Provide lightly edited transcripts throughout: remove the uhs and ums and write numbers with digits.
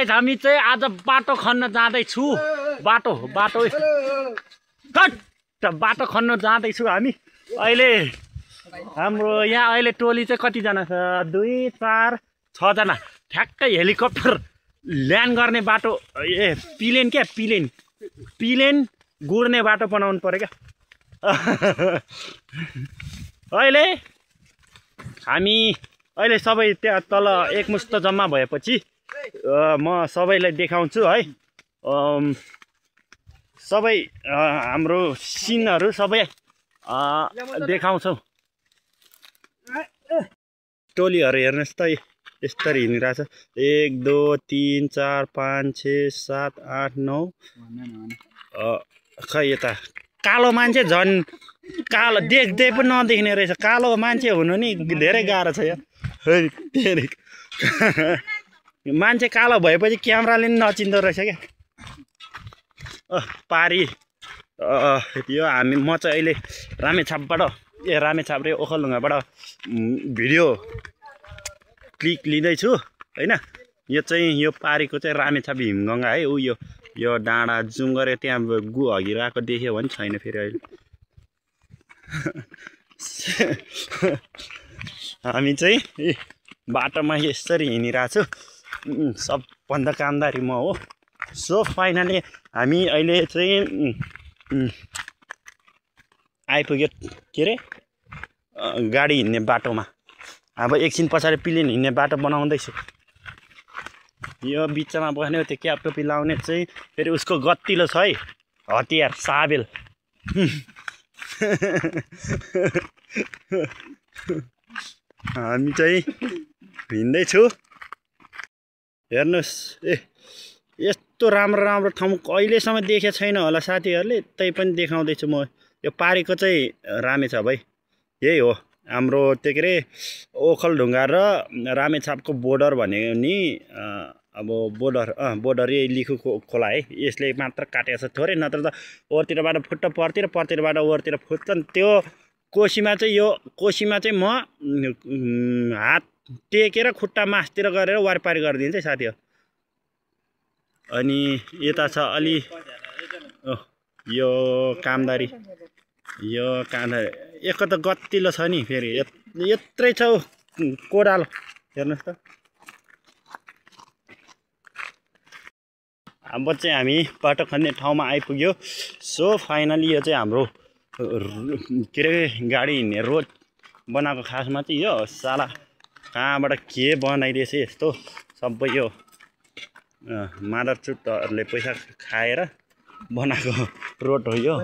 guys हामी चाहिँ आज बाटो खन्न जाँदैछु बाटो खन्न जाँदैछु हामी अहिले हाम्रो यहाँ अहिले टोली चाहिँ कतिजना छ 2 4 6 जना ठ्याक्कै हेलिकप्टर ल्यान्ड गर्ने बाटो पिलेन गुड्ने बाटो बनाउनु पर्यो क्या अहिले हामी अहिले सबै त्यहाँ तल एकमुष्ट जम्मा भएपछि म सबैलाई देखाउँछु है सबै हाम्रो सिनहरु सबै देखाउँछौ टोलीहरु हेर्नुस् त यसरी हिँडिरहेछ 1 2 3 4 5 6 7 8 9 खै यता कालो मान्छे झन् कालो देख्दै पनि नदेख्ने रहेछ कालो मान्छे हुनु नि धेरै गाह्रो छ यार मान्छे कालो भएपछि क्यामेराले नि नचिन्दो रहेछ क्या पारी यो हामी म चाहिँ अहिले रामेछापबाट रामेछाप रे ओखलढुङ्गाबाट भिडियो क्लिक लिँदैछु हैन यो चाहिँ यो पारीको चाहिँ रामेछाप हिमगङ्गा है यो डाँडा जुम गरे त्यहाँ गु हगिरहेको देख्यो भने छैन फेरि अहिले हामी चाहिँ बाटोमा यसरी हिँडिरहेछु सबभन्दा कामदारी म हो सो फाइनली हामी अहिले चाहिँ आइपुग्यो के रे गाडी हिँड्ने बाटोमा अब एकछिन पछाडि पिलेन हिँड्ने बाटो बनाउँदैछु यो बिचमा बस्ने त्यो क्याप टोपी लाउने चाहिँ फेरि उसको गतिलो छ है हतियार साबेल हामी चाहिँ हिँड्दैछु हेर्नुस् यस्तो राम्रो ठाउँ कहिलेसम्म देखेको छैन होला साथीहरूले त्यही पनि देखाउँदैछु म यो पारीको चाहिँ रामेछाप है यही हो हाम्रो त्यो के रे ओखलढुङ्गा र रामेछापको बोर्डर भनेको नि अब बोर्डर यही लिखु खोला है यसले मात्र काटेको छ थोरै नत्र त ओरतिरबाट फुट्ट पर्तिरबाट ओरतिर फुट्छन् त्यो कोसीमा चाहिँ म हात टेकेर खुट्टा मासतिर गरेर वारपारी गरिदिन्छ है साथी हो अनि यता छ अलि यो कामदारी एक त गतिलो छ नि फेरि यत्रै छ कोडालो हेर्नुस् त अब चाहिँ हामी बाटो खन्ने ठाउँमा आइपुग्यो सो फाइनली यो चाहिँ हाम्रो के रे गाडी हिँड्ने रोड बनाएको खासमा चाहिँ यो साला कहाँबाट के बनाइदिएछ यस्तो सबै यो मादरचुटहरूले पैसा खाएर बनाएको रोड हो यो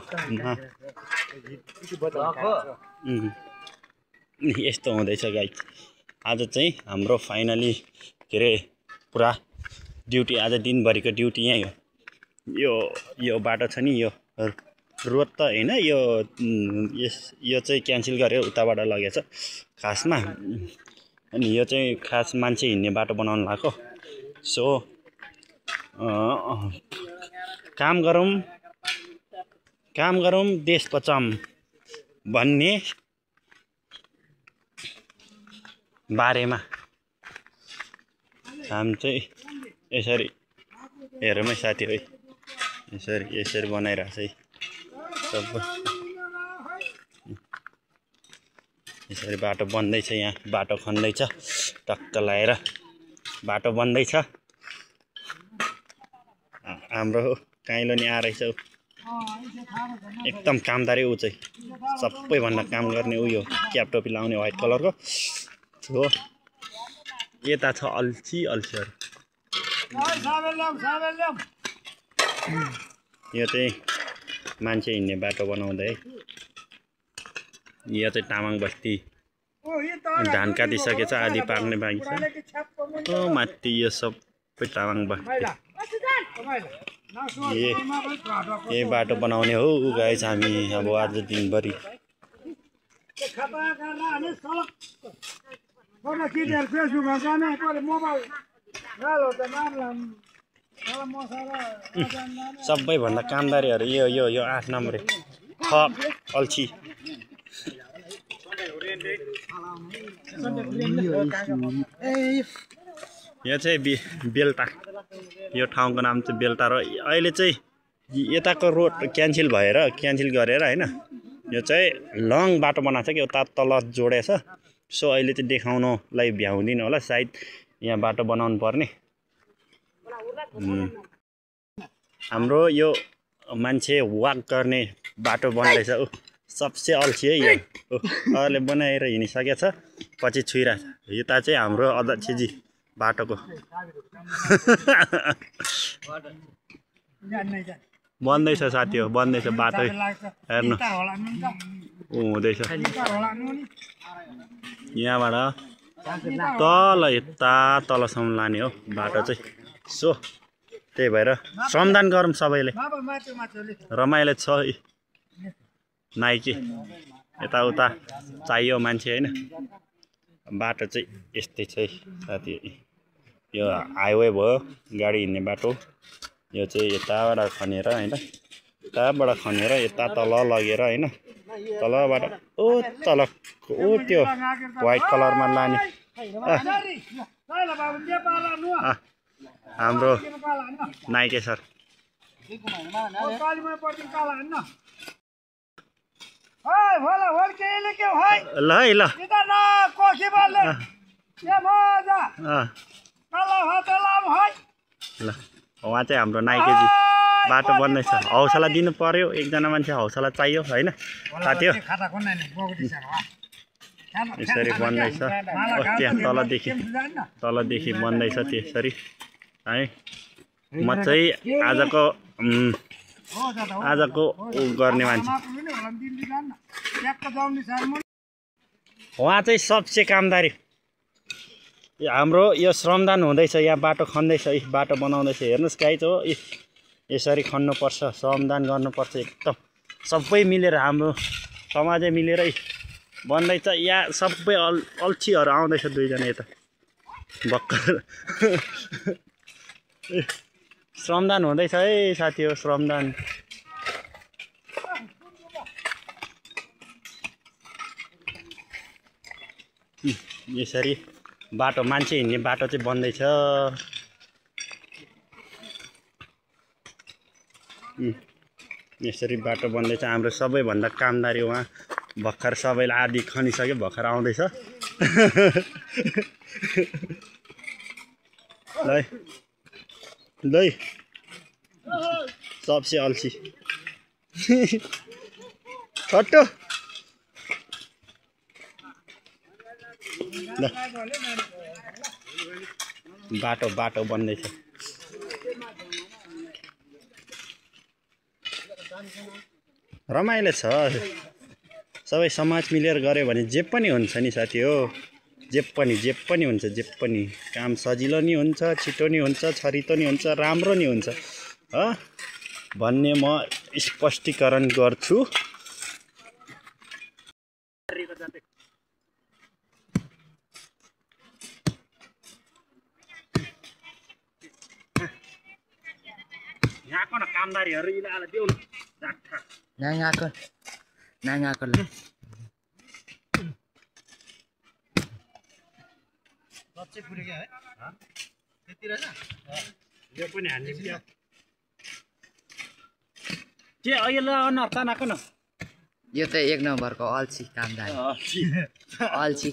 यस्तो हुँदैछ गाइस आज चाहिँ हाम्रो फाइनली के रे पुरा ड्युटी आज दिनभरिको ड्युटी यही हो यो बाटो छ नि यो रोड त हैन यो चाहिँ क्यान्सल गरेर उताबाट लगेछ खासमा अनि यो चाहिँ खास मान्छे हिँड्ने बाटो बनाउन लाग्यो सो काम गरौँ देश बचाऊँ भन्ने बारेमा हामी चाहिँ यसरी हेरौँ है साथी है यसरी बनाइरहेछ है सबै यसरी बाटो बन्दैछ यहाँ बाटो खन्दैछ टक्क लाएर बाटो बन्दैछ हाम्रो काइलो नि आरहेछ एकदम कामदारी ऊ चाहिँ सबैभन्दा काम गर्ने उयो क्याप टोपी लाउने व्हाइट कलरको हो यता छ अल्छीहरु यो चाहिँ मान्छे हिँड्ने बाटो बनाउँदै यो चाहिँ तामाङ बस्ती धान काटिसकेछ आधी पाक्ने बाँकी छ माथि यो सबै तामाङ बस्ती यही बाटो बनाउने हो गाइस हामी अब आज दिनभरि सबैभन्दा कामदारीहरू यो 8 नम्बर थप अल्छी यो चाहिँ बेल्टा यो ठाउँको नाम चाहिँ बेल्टा र अहिले चाहिँ यताको रोड क्यान्सल गरेर हैन यो चाहिँ लङ बाटो बनाएको छ कि उता तल जोडेछ सो अहिले चाहिँ देखाउनलाई भ्याउँदिन होला सायद यहाँ बाटो बनाउनु पर्ने हाम्रो यो मान्छे वाक गर्ने बाटो बन्दैछ सबसे अल्छी है यो अरूले बनाएर हिँडिसकेछ पछि छुइरहेछ यता चाहिँ हाम्रो अध्यक्षजी बाटोको बन्दैछ साथी हो बन्दैछ बाटो हेर्नु हुँदैछ यहाँबाट तल यता तलसम्म लाने हो बाटो चाहिँ सो त्यही भएर श्रमदान गरौँ सबैले रमाइलो छ नाइकी यताउता चाहियो मान्छे हैन बाटो चाहिँ यस्तै छ है साथी यो हाइवे भयो गाडी हिँड्ने बाटो यो चाहिँ यताबाट खनेर हैन यताबाट खनेर यता तल लगेर हैन तलबाट तल त्यो व्हाइट कलरमा लाने हाम्रो नाइके सर ल है ल ल उहाँ चाहिँ हाम्रो नाइकेजी बाटो बन्दैछ हौसला दिनु पर्यो एकजना मान्छे हौसला चाहियो हैन साथी हो यसरी बन्दैछ त्यहाँ तलदेखि बन्दैछ त्यसरी है म चाहिँ आजको गर्ने मान्छे उहाँ चाहिँ सबसे कामदारी हाम्रो यो श्रमदान हुँदैछ यहाँ बाटो खन्दैछ बाटो बनाउँदैछ हेर्नुहोस् गाइज हो यसरी खन्नुपर्छ श्रमदान गर्नुपर्छ एकदम सबै मिलेर हाम्रो समाजै मिलेरै बन्दैछ यहाँ सबै अल्छीहरू आउँदैछ दुईजना यता भक्कर श्रमदान हुँदैछ है साथी हो श्रमदान यसरी बाटो मान्छे हिँड्ने बाटो चाहिँ बन्दैछ यसरी बाटो बन्दैछ हाम्रो सबैभन्दा कामदारी उहाँ भर्खर सबैलाई आदि खनिसक्यो भर्खर आउँदैछ ल सबसे अल्छी छोटो बाटो बन्दैछ रमाइलो छ सबै समाज मिलेर गऱ्यो भने जे पनि हुन्छ नि साथी हो जे पनि हुन्छ काम सजिलो नि हुन्छ छिटो नि हुन्छ छरितो नि हुन्छ राम्रो नि हुन्छ भन्ने म स्पष्टीकरण गर्छु यहाँको न कामदारीहरू इलाले देऊ न डाक्टर नागाको ल लच्छे पुरेको है त्यति रहेछ यो पनि हान्ने बिया के अहिले नर्तानाको न यो त एक नम्बरको अल्छी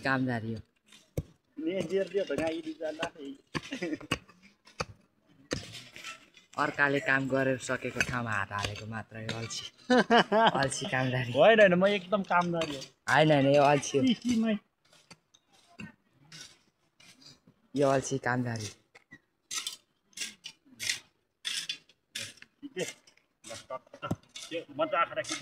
कामदारी हो ने जेर दियो त गाई दिजाला अर्काले काम गरेर सकेको ठाउँमा हात हालेको मात्रै अल्छी कामदारी होइन म एकदम कामदारी हो होइन यो अल्छी हो यो अल्छी कामदारी मजा आखरा कि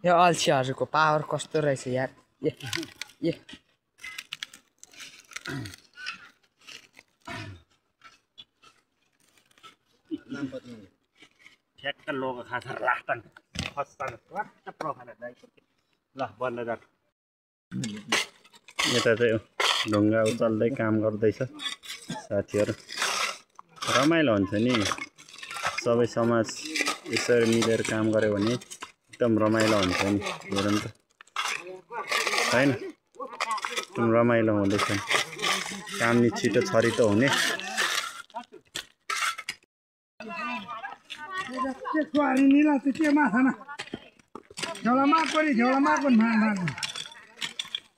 यो अल्छीहरूको पावर कस्तो रहेछ यार ए ए ठ्याक्क लोगो खान्छ राख्छन् खस्छन् स्वाट्ट प्रखाना ल बन्द जात यता चाहिँ ढुङ्गा उचाल्दै काम गर्दैछ साथीहरू रमाइलो हुन्छ नि सबै समाज यसरी मिलेर काम गर्यो भने एकदम रमाइलो हुन्छ नि हेरौँ त होइन एकदम रमाइलो हुँदैछ काम नि छिटो छरितो हुने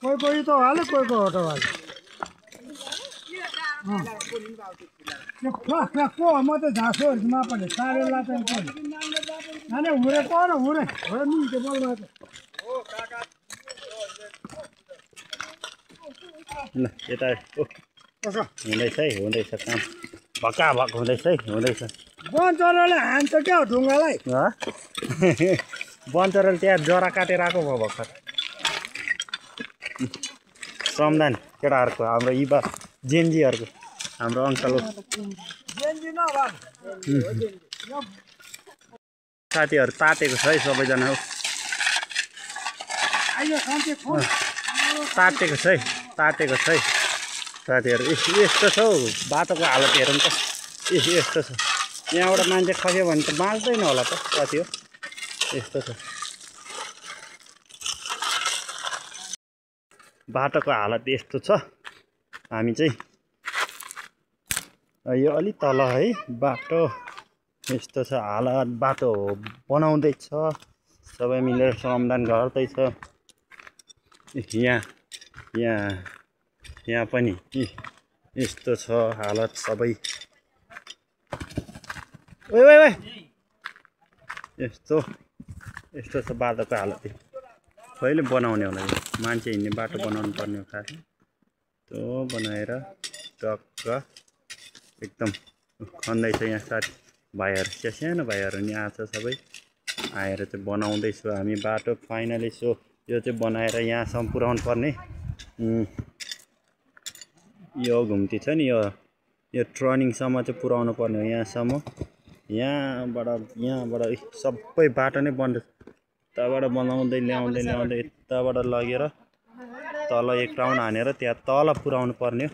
कोही कोही त हाल्यो कोही कोही हटो हाल्यो को म त झाँसोहरूमा पनि साह्रै लाटे अनि हुरे पर हुरे हुरे मिल्थ्यो बोलमा ल यता हुँदैछ है हुँदैछ काम भक्का भक हुँदैछ है हुँदैछ वन चराले हान्छ क्या हो ढुङ्गालाई बनचराले त्यहाँ जरा काटेर आएको भयो भर्खर श्रमदान केटाहरूको हाम्रो युवा जेनजीहरूको हाम्रो अङ्कल साथीहरू तातेको छ है सबैजना हो तातेको छ है साथीहरू यस्तो छ हौ बाटोको हालत हेरौँ त यस्तो छ यहाँबाट मान्छे खस्यो भने त बाँच्दैन होला त साथी हो यस्तो छ बाटोको हालत यस्तो छ हामी चाहिँ यो अलि तल है बाटो यस्तो छ हालत बाटो बनाउँदैछ सबै मिलेर श्रमदान गर्दैछ यहाँ पनि यस्तो छ हालत सबै ओइ यस्तो छ बाटोको हालत कहिले बनाउने होला यो मान्छे हिँड्ने बाटो बनाउनु पर्ने हो खास त्यो बनाएर टक्क एकदम खन्दैछ यहाँ साथी भाइहरू सानो भाइहरू नि आएको छ सबै आएर चाहिँ बनाउँदैछु हामी बाटो फाइनली सो यो चाहिँ बनाएर यहाँसम्म पुर्याउनु पर्ने यो घुम्ती छ नि यो टर्निङसम्म चाहिँ पुर्याउनु पर्ने हो यहाँसम्म यहाँबाट सबै बाटो नै बन्द यताबाट बनाउँदै ल्याउँदै यताबाट लगेर तल एक राउन्ड हानेर त्यहाँ तल पुर्याउनु पर्ने हो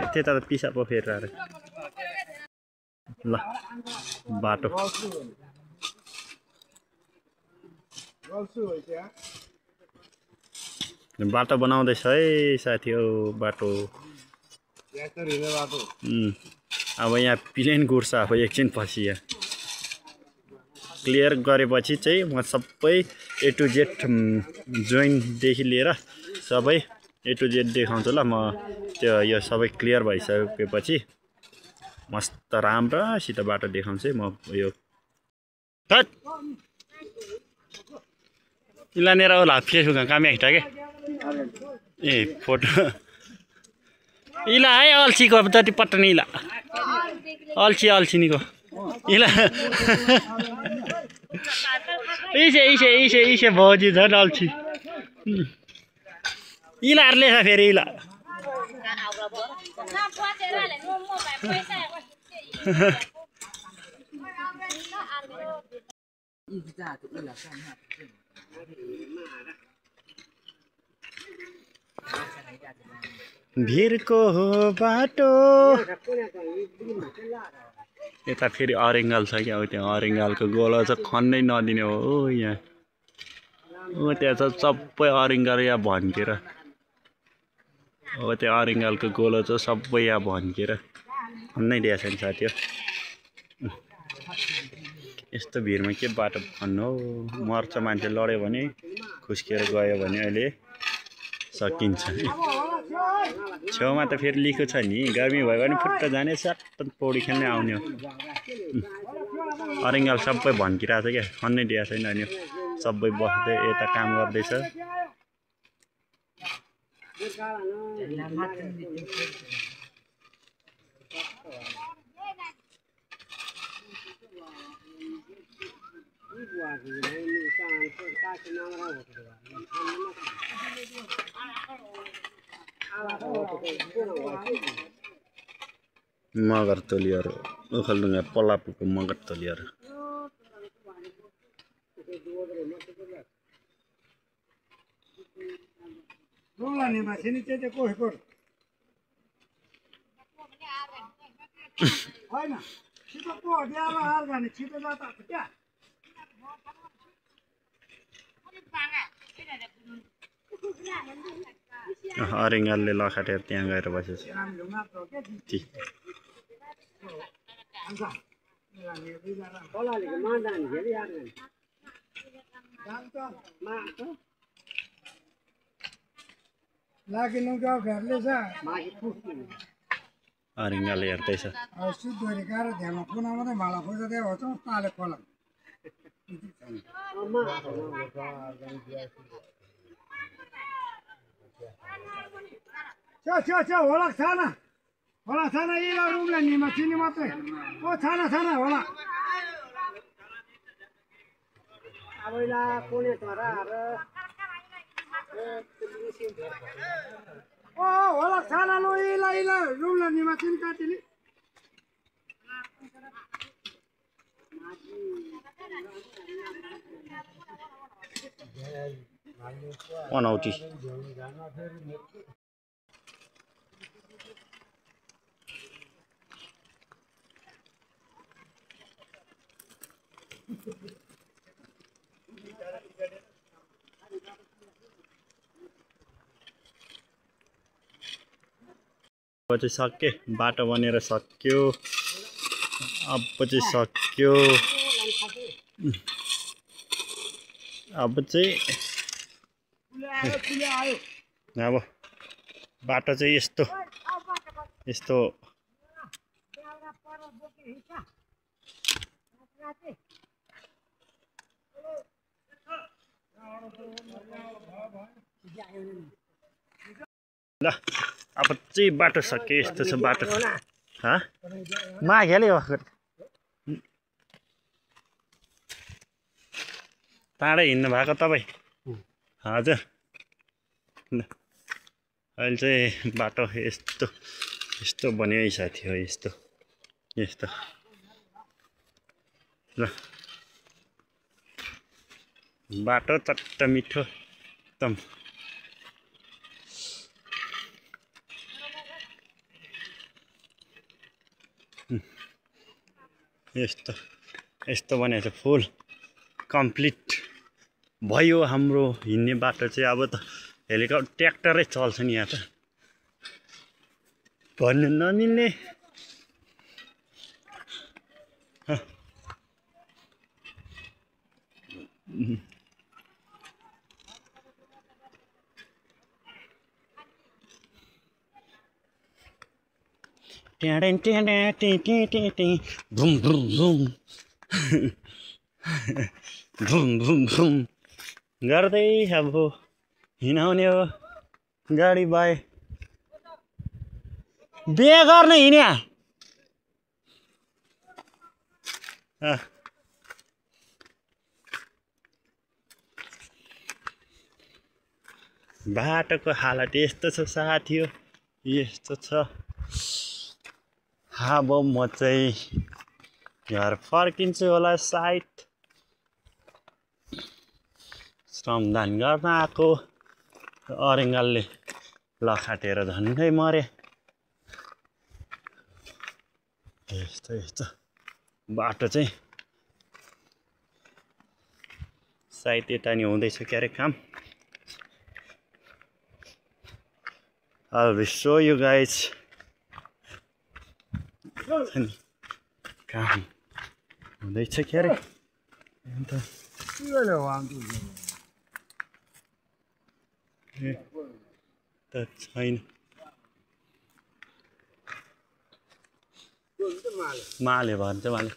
त्यता त पिसा पो फेरेर आएर ल बाटो बनाउँदैछ है साथी हो बाटो अब यहाँ प्लेन गुड्छ अब एकछिन पछि यहाँ क्लियर गरेपछि चाहिँ म सबै ए टु जेड जोइनदेखि लिएर सबै ए टु जेड देखाउँछु ल म त्यो यो सबै क्लियर भइसकेपछि मस्त राम्रोसित बाटो देखाउँछु म यो इलानेर होला फेसबुकमा कामै हिँड्छ के ए फोटो इला है अल्छीको जति पट्टन इला अल्छीनिको इला इसे भौजी झन् अल्छी इलाहरूले छ फेरि इला भिरको बाटो यता फेरि अरेङ्गाल छ क्या त्यहाँ अरेङ्गालको गोलो चाहिँ खन्नै नदिने हो यहाँ त्यहाँ छ सबै अरेङ्गाल यहाँ भन्केर त्यो अरेङ्गालको गोलो चाहिँ सबै यहाँ भन्केर खन्नै दिएको छैन साथी हो यस्तो भिडमा के बाटो खन्नु हो मर्छ मान्छे लड्यो भने खुस्किएर गयो भने अहिले सकिन्छ छेउमा त फेरि लिएको छ नि गर्मी भयो भने फुट्ट जाने सट्ट पौडी खेल्नै आउने हो अरेङ्गाल सबै भन्किरहेको छ क्या खन्नै दिएको छैन अनि सबै बस्दै यता काम गर्दैछ मगर तोलियाहरू ओखलढुङ्गा पलापुको मगर तोलियाहरू रुमला नि माछिनी चाहिँ को हेकोर होइन छिटो को हटियामा हार गर्ने छिटो जाता क्या अरिङ्गालले लखाटेर त्यहाँ गएर बसेछ अरिङ्गाले हेर्दैछ होला छाना यही रुमलाई निमा चिनी मात्रै ओ छाना होला ओ होला छाना लो इला रुमलाई निमा चिनी काटिनी अनौठी अब चाहिँ सक्यो बाटो बनेर सक्यो अब चाहिँ सक्यो अब चाहिँ अब बाटो चाहिँ यस्तो ल अब चाहिँ बाटो सक्यो यस्तो छ बाटो माघ्याले टाढै हिँड्नु भएको तपाईँ हजुर अहिले चाहिँ बाटो यस्तो बन्यो है साथी हो यस्तो ल बाटो चट्ट मिठो एकदम यस्तो बनेको छ फुल कम्प्लिट भयो हाम्रो हिँड्ने बाटो चाहिँ अब त हेलिकप्टर ट्र्याक्टरै चल्छ नि यहाँ त भन्नु नमिल्ने भुम भुम भुम भुम भुम भुम गर्दै अब हिँडाउने हो गाडी बाई बिहे गर्न हिँड्या बाटोको हालत यस्तो छ साथी हो यस्तो छ अब म चाहिँ घर फर्किन्छु होला सायद श्रमदान गर्न आएको अरिङ्गालले लखाटेर झन्डै मरे यस्तो बाटो चाहिँ सायद यता नि हुँदैछ क्यारे काम I'll show you guys काम हुँदैछ क्यारे अन्त त छैन माले भन्छ माले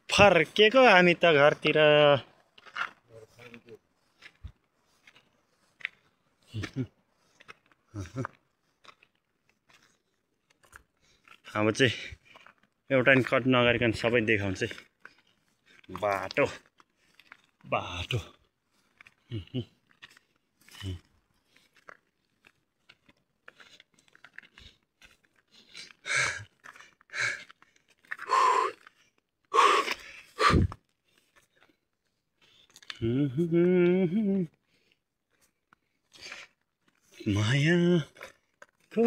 फर्केको हामी त घरतिर अब चाहिँ एउटा नि कट नगरिकन सबै देखाउँछ बाटो मायाको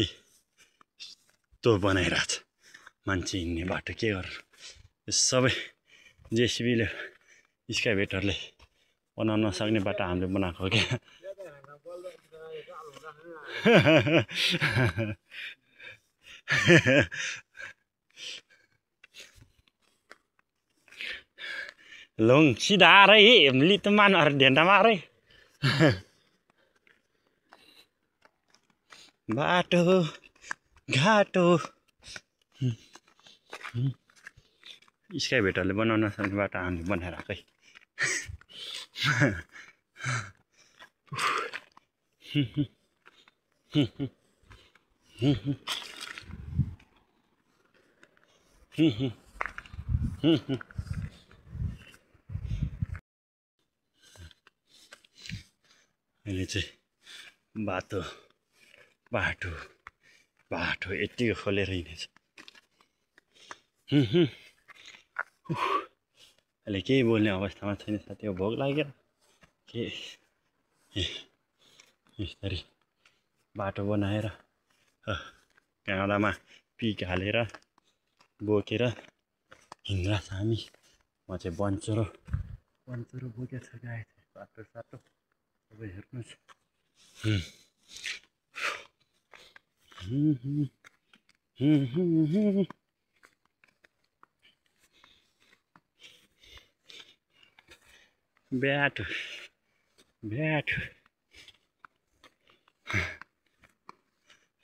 यस्तो बनाइरहेछ मान्छे हिँड्ने बाटो के गर्नु यो सबै जेसिबीले स्काइभेटरले बनाउन नसक्ने बाटो हामीले बनाएको हो क्या लोङ सिधा रे लित मानहरु ढेन्डा मारे बाटो घाटो स्काइभेटरले बनाउन सक्ने बाटो हामीले बनाएर आएकै अहिले चाहिँ बाटो बाटो बाटो यतिको खोलेर हिँडेछ अहिले केही बोल्ने अवस्थामा छैन साथी भोक लाग्यो के यसरी बाटो बनाएर काँडामा पिक हालेर बोकेर हिँड्दा छ हामी म चाहिँ बन्चरो बोकेर छ गाई बाटो साटो सबै हेर्नुहोस् ब्याटो ब्याटो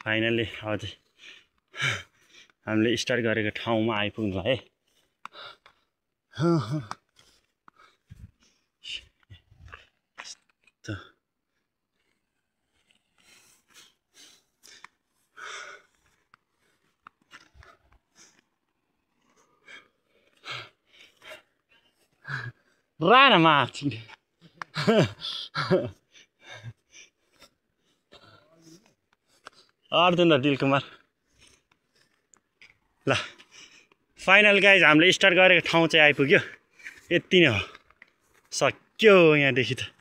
फाइनली अझै हामीले स्टार्ट गरेको ठाउँमा आइपुग्नु है राना माथि अर्जुन र दिलकुमार ल फाइनल गाइज हामीले स्टार्ट गरेको ठाउँ चाहिँ आइपुग्यो यति नै हो सक्यो यहाँदेखि त